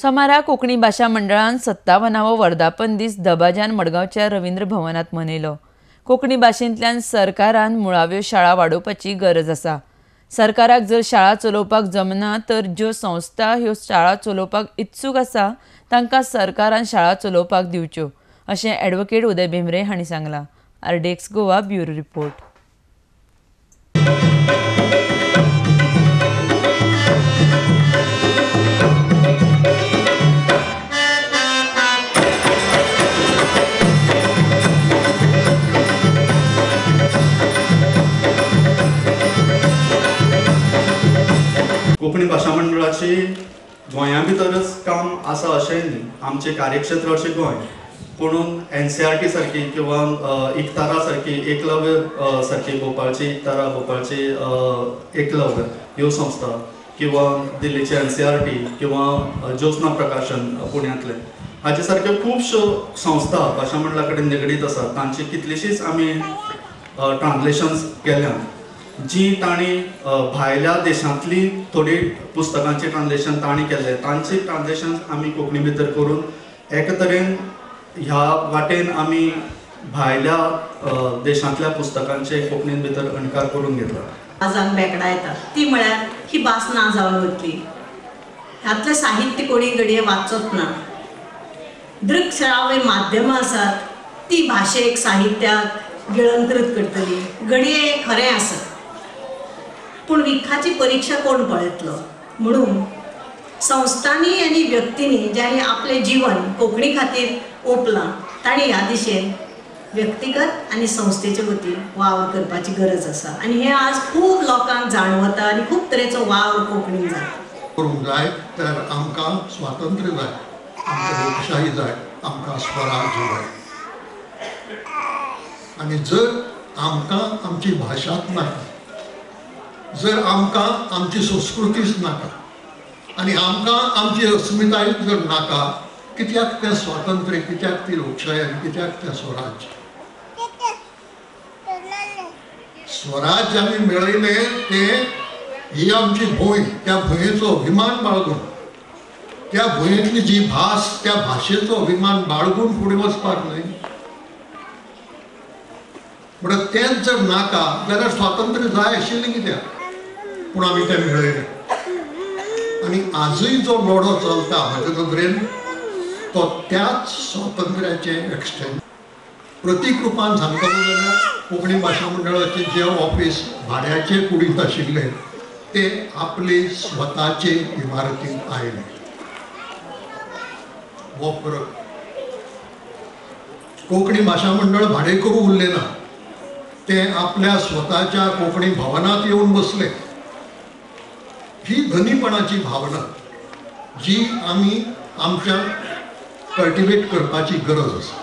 सोमारा कोंकणी भाशा मंडळान 57वो वर्धापन दीस दबाज्यान मडगांवच्या रवींद्र भवनात मनयलो. कोंकणी भाशेंतल्यान सरकारान मुळाव्यो शाळा वाडोवपाची गरज आसा. सरकाराक जर शाळा चलोवपाक जमना तर ज्यो संस्था ह्यो शाळा चलोवपाक इत्सूक आसा तांकां सरकारान शाळा चलोवपाक दिवच्यो अशें ॲडव्होकेट उदय भेंब्रे हांणी सांगलां. RDX Goa bureau report. Konkani भाशा मंडळाची गोंया भितरच काम आसा अशें न्ही, आमचें कार्यक्षेत्र अशें गोंय, पुणून NCERT सारकी किंवा इकतारा सारकी, एकलव्य सारकी, भोपाळची इकतारा, भोपाळची एकलव्य ह्यो संस्था किंवा दिल्लीची NCERT किंवा ज्योत्स्ना प्रकाशन पुण्यांतलें, हाचे सारक्यो खुबश्यो संस्था भाशा मंडळा कडेन निगडीत आसात. तांची कितलीशीच आमी ट्रान्सलेशन्स केल्यात, जी तांणी भायल्या देशांतली थोडी पुस्तकांचे ट्रान्सलेशन तांणी केल्लें, तांचे ट्रान्सलेशन आमी कोंकणी भितर करून एके तरेन ह्या वाटेन आमी भायल्या देशांतल्या पुस्तकांचे कोंकणीन भितर अणकार करून घेतला. आजान बेकडा येतात ती म्हळ्यार ही भास ना जावन वतली, ह्यातलें साहित्य कोणी घडये वाचत ना. दृकश्राव्य माध्यमां आसात ती भाशेक साहित्याक गिळंकृत करतली, घडये खरें आसत, पूण विखाची परिक्षा कोण पळयतलो. म्हणून संस्थांनी आनी व्यक्तींनी ज्यांनी आपलें जीवन कोंकणी खातीर ओंपलां तांणी ह्या दिशेन व्यक्तिगत आनी संस्थेचे वतीन वावर करपाची गरज आसा आनी हें आज खूब लोकांक जाणवता आनी खूब तरेचो वावर कोंकणीन जाता. करूंक जाय तर आमकां स्वातंत्र्य जाय, आमकां लोकशाही जाय, आमकां स्वराज्य जाय. आनी जर आमकां आमची भाशाच नाका, जर आमकां आमची संस्कृतीच नाका आनी आमकां आमची अस्मिताय जर नाका, कित्याक तें स्वातंत्र्य, कित्याक ती लोकशाही आनी कित्याक तें स्वराज्य? स्वराज्य आमी मेळयलें तें ही आमची भूंय, त्या भुंयेचो अभिमान बाळगून, त्या भुंयेंतली जी भास त्या भाशेचो अभिमान बाळगून फुडें वचपाक न्हय. म्हणटकच तेंच जर नाका जाल्यार स्वातंत्र्य जाय आशिल्लें कित्याक? पूण आमी तें मेळयलें. आनी आजूय जो लढो चलता म्हजे नदरेन तो त्याच स्वातंत्र्याचें एक्सटेंड. प्रतीक रुपान सांगतलो जाल्यार कोंकणी भाशा मंडळाचें जें ऑफीस भाड्याचे कुडींत आशिल्लें ते आपले स्वताचे इमारतींत आयलें. हो फरक. कोंकणी भाशा मंडळ भाडें करूं उरलें ना, ते आपल्या स्वताच्या कोंकणी भवनांत येवन बसले. ही धनीपणाची भावना जी आमी आमच्या कल्टिवेट करपाची गरज आसा.